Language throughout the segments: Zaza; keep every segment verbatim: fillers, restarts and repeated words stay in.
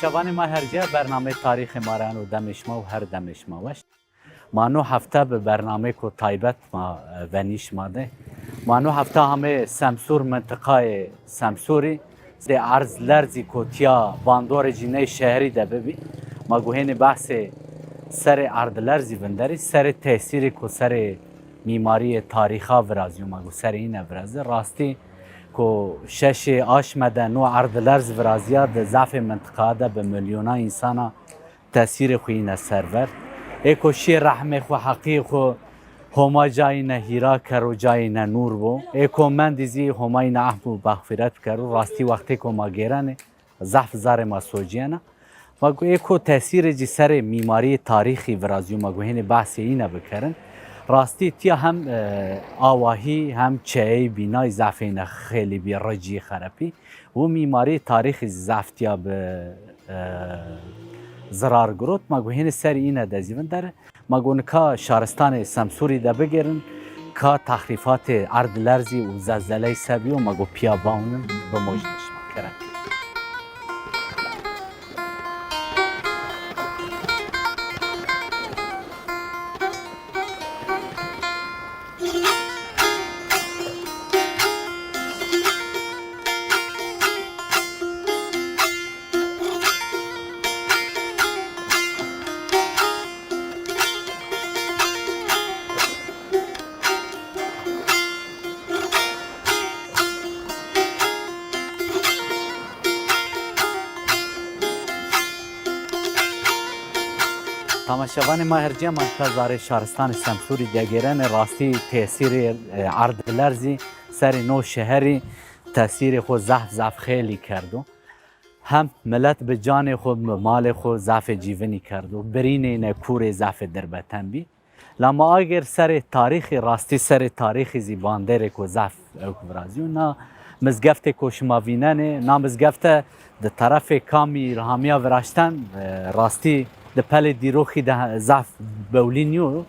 Şevanê ma hercîya bernameyê tarîxê ma ra eno demê şima û her demê şima weş. Ma no hefte bi bernameyêko taybet ma, e, venî şima de. Ma no hefte hamê Semsûr, mintiqayê Semsûrî, serê erdlerzî ko tîya bandorê cîneyê şeherî de bibî. Ma go hênî behsê serê erdlerzî vinderî, serê tesîrê ko serê mîmarîyê tarîxa virazîyo, ma go serê îne virazî. Rastî ko şeşê aşme de no erdlerz virazîya de zafê mintiqa de bi milyonan însana tesîrê xwu îne ser ver. Ê ko şîyê rehmê xwu, heqîyê xwu, Homa cayîne hîra kero, cayîne nûr bo. Ê ko mendî zî Homa îne ehm û mexfîret kero. Rastî wextê ko ma gêrenê, zehf zarê ma socîyena. Ma go ê ko tesîrê ci serê mîmarîyê tarîxî virazîyo, ma go hênî behsê îne bikerin. Rastî tîya hem, e, awahî hem çeyeyî bînayî zafê îne xêlî bî, ricî, xerepî. Û mîmarîyê tarîxî zî zaf tîya bi, e, zirar girot. Ma go hênî serê îne de zî vinderin. Ma go nika şaristanê Semsûrî de bigêrin, ka texrîfatê erdlerzî û zelzeleyî se bîyo, ma go pîya bawinin, bimojine şima. Kerem. Tamaşevanê ma hercîya ma nika zarê şaristanê Semsûrî de gêrenê, rastî tesîrê, e, erdlerzî serê no şeherî tesîrê xwu zaf zaf xêlî kerdo. Hem milet bi canê xwu, bi malê xwu zafê cîvinî kerdo. Birînê îne kûrê zafê dirbeten bî. La ma agêr serê tarîxî, rastî serê tarîxî zî bandêrêko zaf ewk virazîyo. Na mizgeftê ko şima vînenê, na mizgefte di terefê kamî ra hamîya viraşten, e, rastî di pelê dîroxî de zaf bewlî nîyo,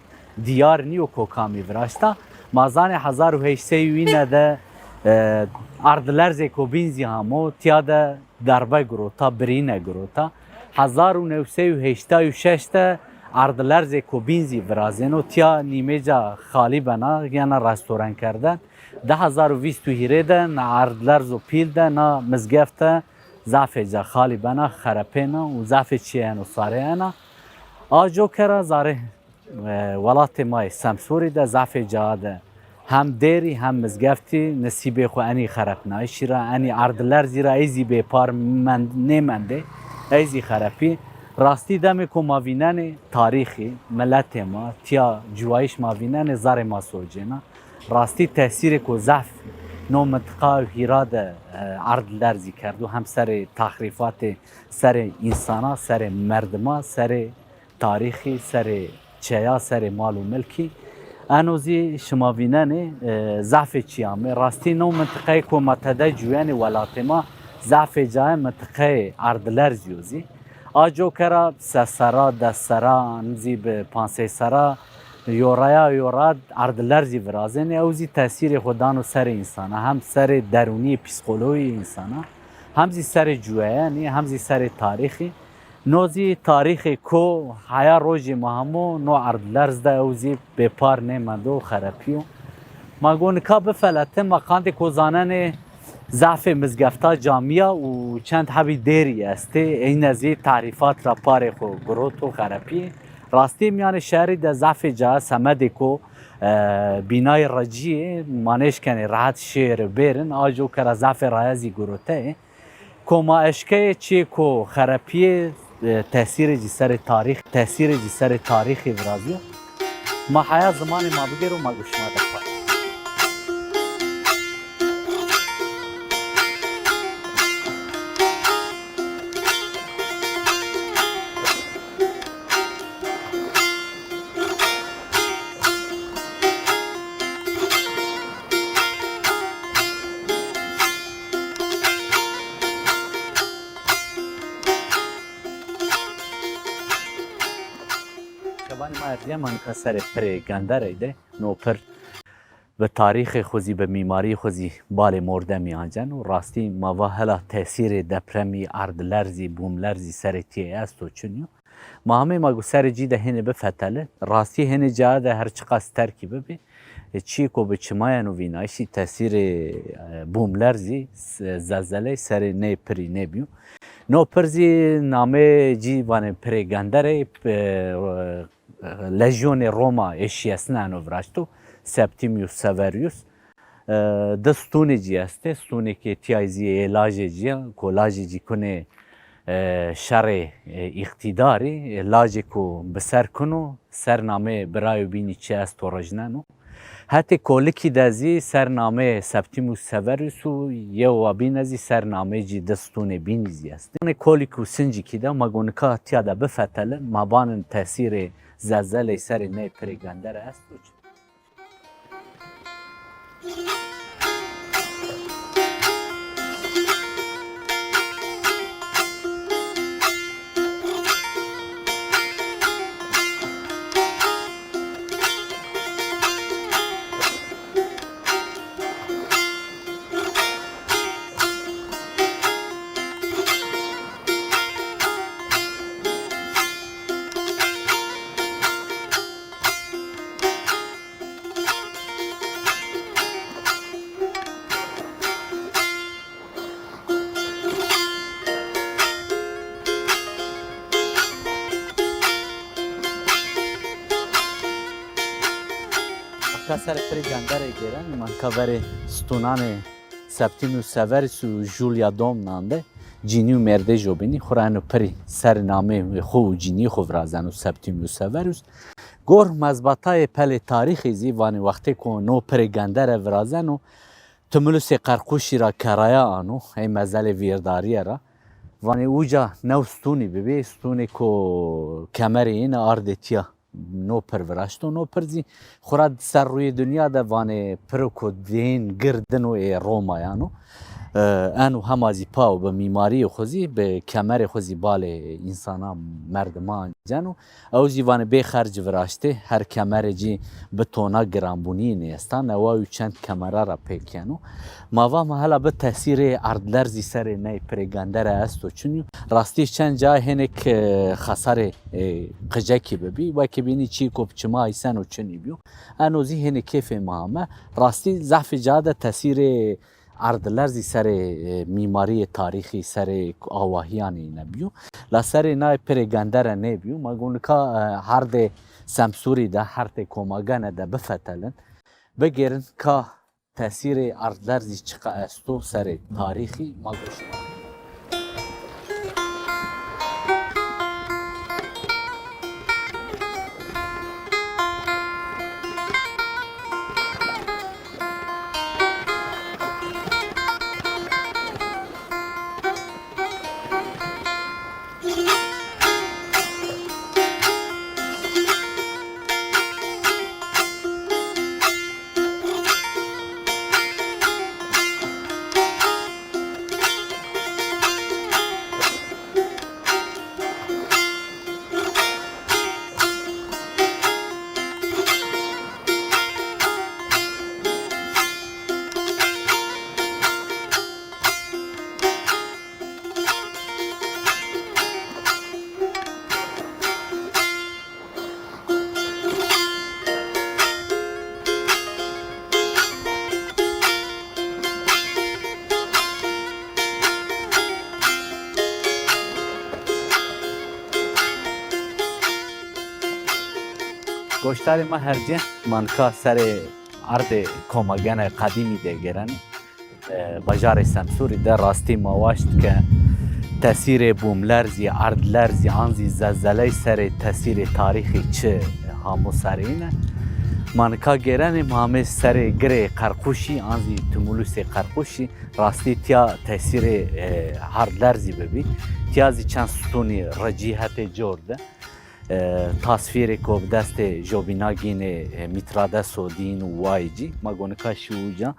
dîyar nîyo ko kamî viraşta. Ma zanê hezar û heşt sey û îne de, e, erdlerzêko bîn zî hamo, tîya de derbe girota, birîne girota. Hezar û new sey û heştay û şeş de erdlerzêko bîn zî virazêno, tîya nîmêca xalî bena, yena restoran kerden. Di hezar û vîst û hîrê de na erdlerzo pîl de na mizgefte zafê ca xalî bena, xerepêna û zafê çîyeno sarêyena. A coke ra zarê E, welatê ma yê Semsûrî de zafê caye de hem dêrî hem mizgeftî nisîbê xwu enî xerepnayîşî ra, enî erdlerzî ra ey zî bêpar mend-, nêmendê, ey zî xerepî. Rastî demê ku ma vînenê tarîxî, miletê ma, tîya ciwayîş ma vînenê, zarê ma socêna. Rastî tesîrêko zaf no mintiqa û hîra de, e, erdlerzî kerdo. Hem serê texrîfatê serê însana, serê merdima, serê tarîxî, serê çeya, serê mal û milkî. Eno zî şima vînenê, e, zafê çî amê. Rastî no mintiqeyê ku ma tede cuyenê welatê ma, zafê caye mintiqeyê erdlerzî yo zî. A coke ra se serra, des serra, an zî bi panc sey serra yoraya yora erdlerzî virazênê. Ew zî tesîrê xwu dano serê însana, hem serê derûnî, psîkolojî însana, hem zî serê cuyeyanî, hem zî serê tarîxî. No zî tarîxê ku heya rojê ma hemo no erdlerz de ew zî bêpar nêmendo, xerepîyo. Ma go nika bifeletin, ma qandê ku zanenê zafê mizgefta, camîya û çend hebî dêrî estê. Eyne zî tehrîfat ra parê xwu giroto, xerepî. Rastî mîyanê şehrî de zafê caye semedê ku, e, bînayê recî yê, ma nêşkenê rehet şêrê bêrin, a coke ra zafê raye zî girote yê. Ko ma eşkeyê çiyê ko xerepîyê, e, tesîrê ci serê tarîx, tesîrê ci serê tarîxî virazîyo. Ma heya zimanê ma bigêro, ma go şima de pay. Şevanê ma erdîya ma nika serê pirê genderey de, no pir. Bi tarîxê xo zî, bi mîmarî xo zî balê mordemî anceno. Rastî ma va hela tesîrê depremî, erdlerzî, bûmlerzî serê tîyê esto çin yo. Ma hamê ma gu serê cî de hênê bifetelin. Rastî hênê caye de her çiqas terkî bibî, e, çîyêko bi çima yeno vînayişî, tesîrê, e, bûmlerzî, s-, zelzeley serê ney pirî nêbîyo. No pir zî nameyê cî vanê Pirê Genderê, e, Lejyonê Roma ê şiyesine eno viraşto, Septimius Severus. E, di stûnê cî estê, stûnê ke tîyay zî ê lajê cî ya, ko lajê cî kunê, e, şerê, e, îqtîdarî, e, lajê ko bi ser kuno, ser nameyê birayê bînî çi esto rojneno. Hetê kolikî de zî ser nameyê Septimius Severus û yewa bîne zî ser nameyê cî di stûnê bînî zî estê. Yanî kolik û sincikî de ma go nika tîya de bifetelin, ma banin tesîrê zelzeley serê ney Pirê Genderê esto çi. Ka serê Pirê Genderê gêrenê, ma nika verê stûnanê Septimius Severus û Julia Domna de, cinî û mêrdê jobînî, xwu ra eno pirî ser nameyê xwu û cinîyê xwu virazeno Septimius Severus. Gor mezbatayê pelê tarîxî zî vanê wextê ku no Pirê Gendere virazeno, Tumulusê Qerquşî ra keraya ano, ey mezelê vîrdarîye ra. Vanê uca new stûnî bibî, stûnê ku kemerê yîne ardê tîya. No pir viraşto, no pir zî xwu ra ser rûyê dinya de vanê piro ku dên girdino ê Romayan o. E, eno hema zî paw bi mîmarîyê xwu zî, bi kemerê xwu zî balê însanan, merdiman ceno. Ew zî vanê bê xerc viraştê, her kemerê cî bi tona giranbûnî nêesta, newa û çend kemera ra pê keno. Ma va ma hela bi tesîrê erdlerzî serê ney Pirê Gendere esto çin yo. Rastî çend cayê hênêk, e, xesarê, e, qicekî bibî. Wekî bînî çîyêko bi çima îseno çinî bîyo. Eno zî hênê kêfê ma ame. Rastî zafê ca de tesîrê erdlerzî serê, e, mîmarîyê tarîxî, serê awahîyanê îne bîyo. La serê nayê Pirê Gendere nêbîyo. Ma go nika, e, herdê Semsûrî de, herdê Komagene de bifetelin. Bigêrin ka tesîrê erdlerzî çiqa esto serê tarîxî ma goşî. Goştarê ma hercê, ma nika serê erdê Komagene qedîmî de gêrenê. E, bajarê Semsûrî de rastî ma waşt ke tesîrê bûmlerzî, erdlerzî an zî zelzeley serê tesîrê tarîxî çi hamo serê îne. Ma nika gêrenê, ma amê serê girê Qerquşî an zî Tumulusê Qerquşî, rastî tîya tesîrê, e, erdlerzî bibî. Tîya zî çend stûnî ricî hetê cor de. E, tasvîrêko bi destê Jobîna gînê, e, Mîtrades o dîn û wayî cî. Ma go nika şî uca.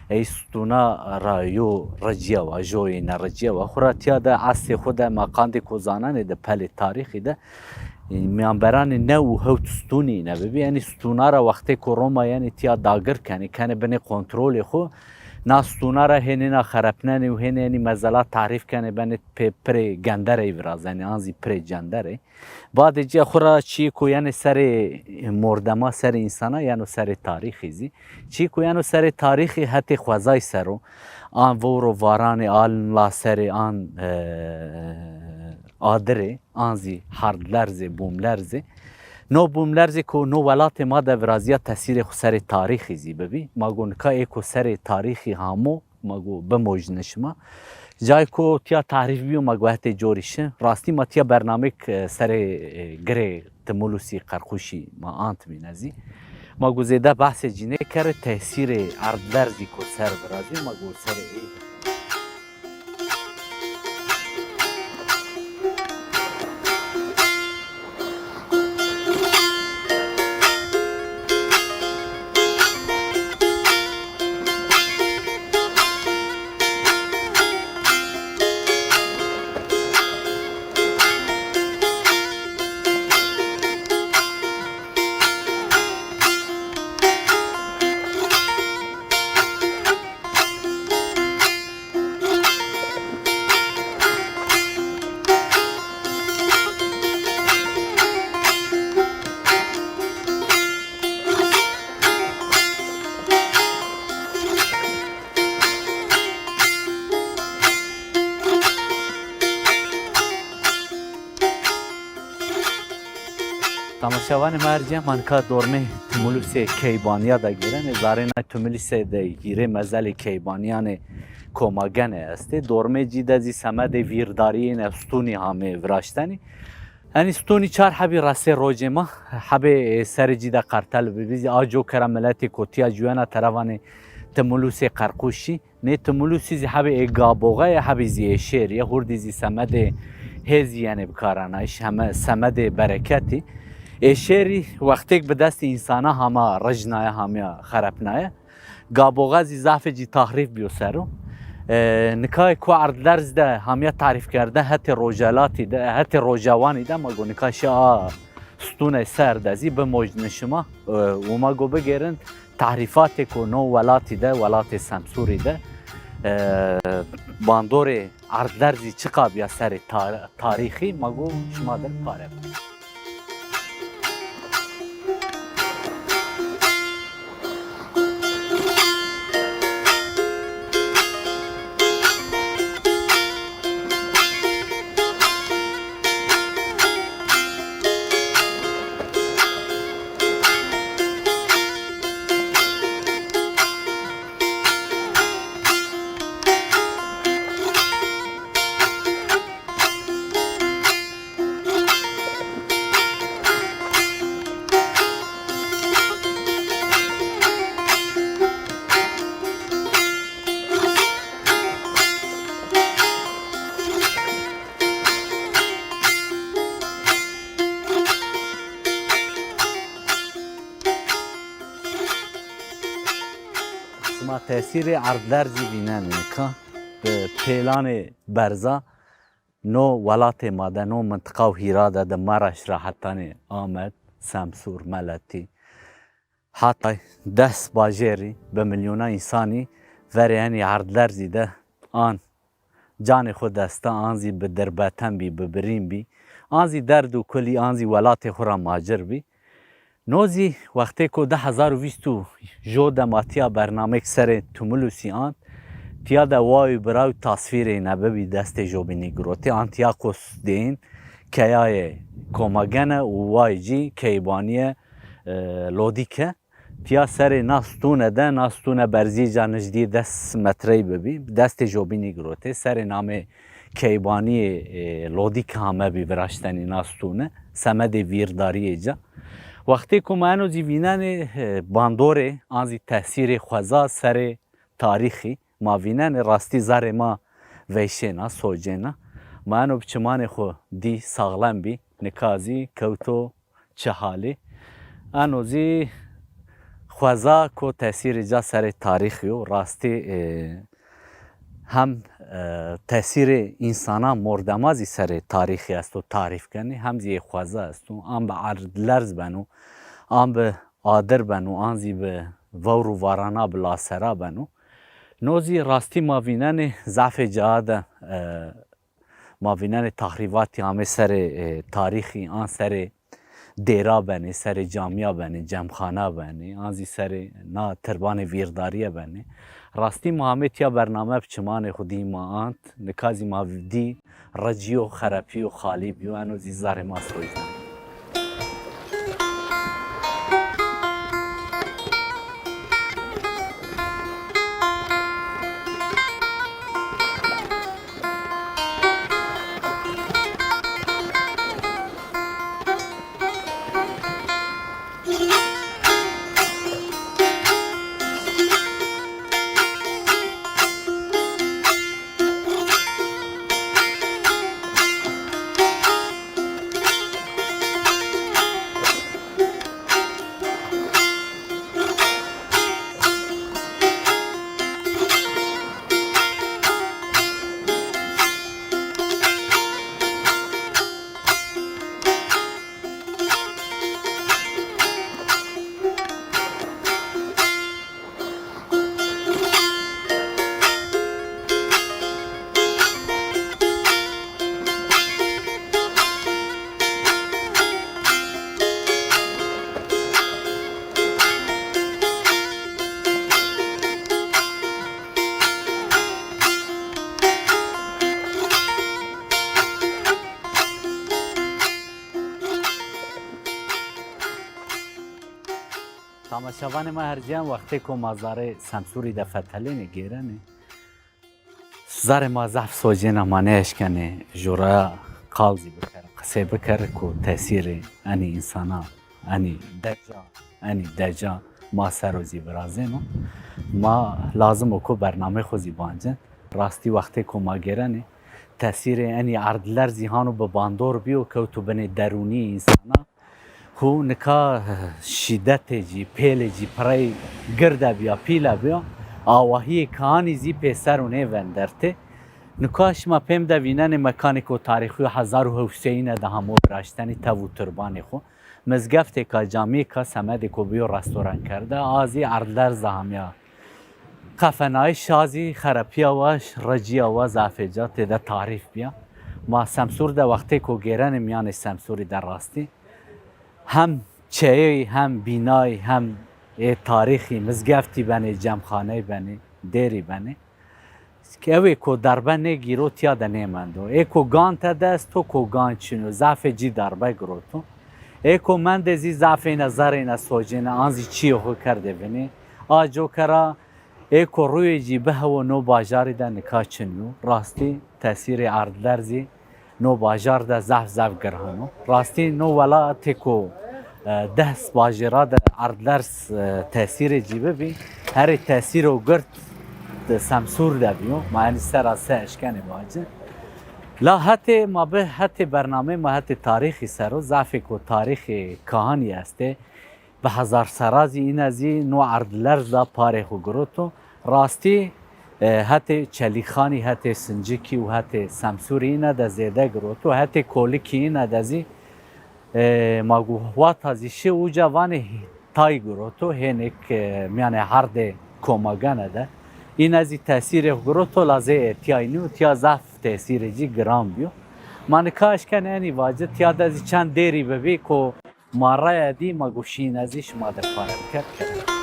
Ey stûna ra yo ricîye wa, joyê ne ricîye wa. Xwura tîya de eslê xwu de ma qandê ko zanenê de pelê tarîxî de E, mîyanberanê new û hewt stûnî îne bibî. Yanî stûna ra wextê ku Roma yanî tîya dagir kenê, kenê binê kontrolê xwu, na stûna ra hê nêna xerepnenê û hê nê yanî mezela tarîf kenê, benê pê pirê genderey virazenê, an zî pirê cenderey. Badê cîya xwu ra çîyê ku yenê serê mordema, serê însana, yeno serê tarîxî zî. Çîyê ku yeno serê tarîxî hetê xwezay ser o. An vewro varanê, an laserê, an, e, adirê, an zî hardlerzê, bûmlerzê. No bûmlerzê ku no welatê ma de virazîya tesîrê xwu serê tarîxî zî bibî. Ma go nika ê ku serê tarîxî hamo, ma go bimojnê şima. Cayê ku tîya tarîf bîyo, ma go hetê corî şi. Rastî ma tîya bernameyêk, e, serê, e, girê Timulusî Qerquşî ma antbîne zî. Ma go zêde behsê cî nêkerê, tesîrê erdlerzî ku ser virazîyo, ma go serê ey. Temaşevanê ma ercîya, ma nika dormê Timulusê Keybaniya de gêrenê. Zarê na Timulusê de hîrê mezelê Keybaniyanê Komagene estê. Dormê cî de zî semedê vîrdarîyêne stûnî hamê viraştenî. Enî stûnî çar hebî resê rocê ma, hebê, e, serê cî de qertel bibî zî, a co kera miletê ku tîya ciwena terevanê Timulusê Qerquşî. Nê Timulusî zî hebê ê Gaboxe ye, hebê zî ê Şêrî ye. Hurdî zî semedê hêzî yenê bikaranayîş, heme semedê bereketî. Ê Şêrî wextêk bi destê însana hama rijnaye, hamya xerepnaye. Gaboxe zî zafê cî tahrîf bîyo ser o. E, nika ku erdlerz de hamya tarîfkerde hetê Rojelatî de, hetê Rojewanî de, ma go nika şi a stûnê ser de zî bimojnê şima, e, û ma go bigêrin tahrîfatê ku no welatî de, welatê Semsûrî de, e, bandorê erdlerzî çiqa bîya serê tar-, tarîxî, ma go şima dir pare bike. Sima tesîrê erdlerzî vînenê nika. Bi pêlanê berza no welatê ma de, no mintiqa û hîra de, di Maraş ra hetanê Amed, Semsûr, Meletî, Hatay, des bajêrî bi milyona însanî verê enî erdlerzî de an canê xwu desta, an zî bi dirbeten bî, bi birîn bî, an zî derd û kulî, an zî welatê xwu ra macir bî. No zî wextê ku di hezar û vîst û jo de ma tîya bernameyêk serê Tumulusî ant, tîya de way û bira û tasvîrê nebibî destê jobînî girotî, an tîya ku s-, dên keyayê Komagene û way cî keybanîye, e, Lodîke. Tîya serê na stûne de, na stûne berzîyê ca nijdîyê des metreyî bibî, destê jobînî girotê. Serê namê keybanîyê, e, Lodîke hamebî viraştenî na stûne, semedê vîrdarîyê ca. Wextê ku ma eno zî vînenê, e, bandorê, an zî tesîrê xweza serê tarîxî ma vînenê, rastî zerrê ma veyşêna, socêna. Ma eno bi çimanê xwu dî, saxlem bî, nika zî kewto çi halî. Eno zî xweza ku tesîrê ca serê tarîxî yo, rastî, e, hem e, tesîrê însana mordema zî serê tarîxî esto, tarîf kenê, hem zî yê xweza esto. An bi erdlerz beno, an bi adir beno, an zî bi vewr û varana, bi lasera beno. No zî rastî ma vînenê zafê cayan de, e, ma vînenê taxrîbatî amê serê, e, tarîxî, an serê dêra benê, serê camîya benê, cemxana benê, an zî serê na tirbanê vîrdarîye benê. Rastî ma amê tîya bername bi çimanê xwu dî ma ant, nika zî ma dî recîyo, xerepîyo, xalî bîyo, eno zî zarê ma sojneno. Tamaşevanê ma her cîyan, wextêko ma zarê Semsûrî de fetelênê, gêrenê, zarê ma zaf socêna, ma nêeşkenê jûreya qal zî bikerê, qisey bikerê ku tesîrê enî însana, enî deca, enî deca ma ser o zî virazêno. Ma lazim o ku bernameyê xwu zî bancin. Rastî wextêko ma gêrenê, tesîrê enî erdlerzî hano bi bandor bîyo, kewto binê derûnîyê însana. Hu nika şîdetê cî, pêlê cî pirey girde bîya, pîle bîya, awahîyê kahanî zî pêser û nêvendertê. Nika şima pêm de vînenê mekanêko tarîxî yo, hezar û hewt sey îne de hamo viraştenî, tev û turbanê xwu. Mizgeftêka, camîyêka semedêko bîyo restorankerde, a zî erdlerz de hamîya. Qefenayîş a zî xerepîya wa, recîya wa zafê ca têde tarîf bîya. Ma Semsûr de wextêko gêrenê, mîyanê Semsûrî de rastî hem çeyey, hem bînay, hem ê tarîxî, mizgeftî benê, cemxaney benê, dêrî benê. Ewê ko derbe nêgîro tîya de nêmendo. Ê ko gan tede esto, ko gan çin o, zafê cî derbe giroto. Ê ko mendê zî zafêne zerêne socêne, an zî çîyê xo kerdê vinê. A coke ra ê ko rûyê cî bihewo no bajarî de nika çin yo. Rastî tesîrê erdlerzî no bajar de zaf zaf girhan o. Rastî no welatêko, e, des bajêra de erdlerz, e, tesîrê cî bibî, herê tesîro gird di Semsûr de bîyo. Ma enî sera se eşkenê vacî. La hetê ma bi, hetê bernameyê ma hetê tarîxî ser o, zafêko tarîxê kahanî estê. Bi hezar serra zî îne zî no erdlerz de parê xwu giroto. Rastî, e, hetê Çelîxanî, hetê Sincikî û hetê Semsûrî îne de zêde giroto. Hetê Kolikî îne de zî, e, ma gu-, wata zî şi uca vanê tay giroto. Hênêk, e, mîyanê herdê komagane de. Îne zî tesîrê xwu giroto, la zê etîyay nîyo, tîya zaf tesîrê cî giran bîyo. Ma nika eşkenê enî vacî, tîya de zî çend dêrî bibî ku ma raya dî, ma goşîne zî şima de pare biker, kere.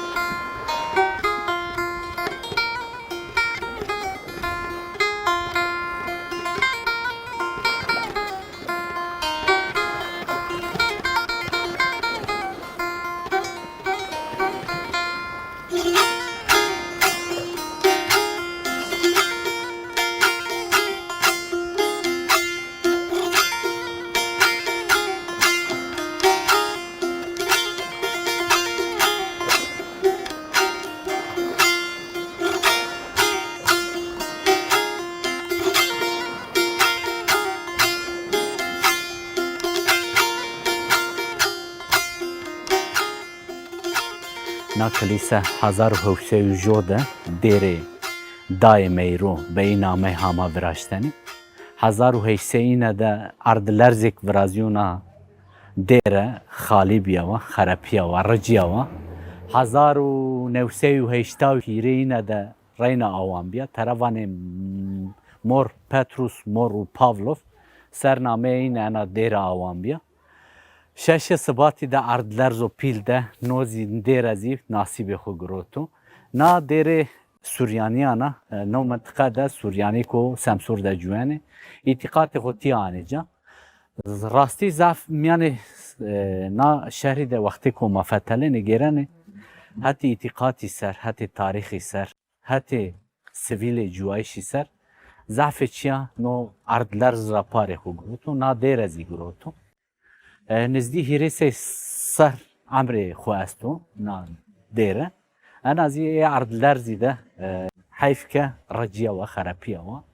Na kilîse hezar û hewt sey û jo de dêrê dayê meyro beyî nameyê hama viraştenê. Hezar û heşt sey îne de erdlerzêk virazîyo na dêre, xalî bîya wa, xerepîya wa, ricîya wa. Hezar û new sey û heşta û hîrê îne de reyna awan bîya. Tera vanê Mor Petrus, Mor û Pavlov, ser nameyê îne ena dêre awan bîya. Şeşê Sibatî de erdlerzo pîl de no zî dêre zî nasîbê xwu giroto. Na dêrê Suryanîyan a, e, no mintiqe de Suryanî ko Semsûr de cuwenê, îtîqatê xwu tîya anê ca. Rastî zaf mîyanê, e, na şehrî de wextê ko ma fetelênê gêrenê, hetê îtîqatî ser, hetê tarîxî ser, hetê sivîlê cuwayîşî ser, zafê çîya no erdlerz ra parê xwu giroto, na dêre zî giroto. E, nizdî hîrê sey serr emrê xwu esto na dêre. Ena zî ê erdlerzî de, e, heyf ke recîya wa, xerepîya wa.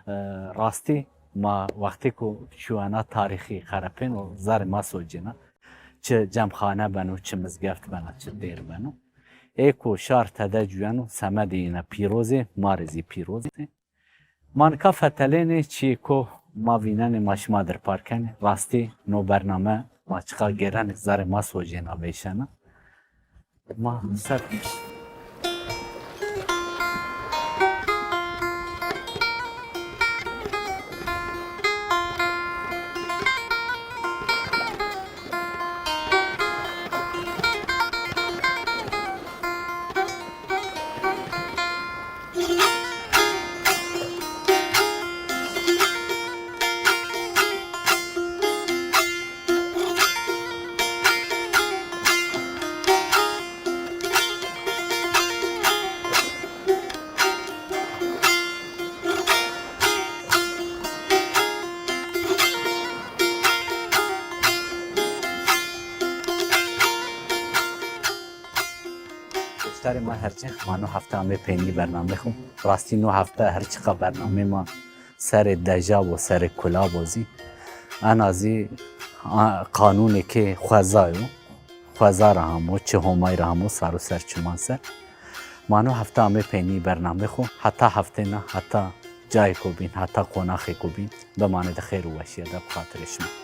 E, rastî ma wextêko çûyena tarîxî xerepêno zerrê ma socêna. Çi cemxane beno, çi mizgeft bena, çi dêr beno. Ê ko şar tede cuweno, semedê îne pîroz ê, ma rê zî pîroz ê. Ma nika fetelênê çîyê ko ma vînenê, ma şima dir par kenê. Rastî no bername ma çiqa gêrenê zerrê ma socêna veyşena. Ma ser Goştarê ma herçe, ma no hefte amê peynî bernamê xo. Rastî no hefte her çiqa bernamê ma serê deja bo, serê kula bo zî. Ena zî, a, qanûnêkê xweza yo. Xweza ra hamo, çi Homay ra hamo, sar û ser çiman ser. Ma no hefte amê peynî bernamê xo. Heta heftêna, heta cayêko bîn, heta qonaxêko bîn, bimanê di xêr û weşîye de bi xatirê şima.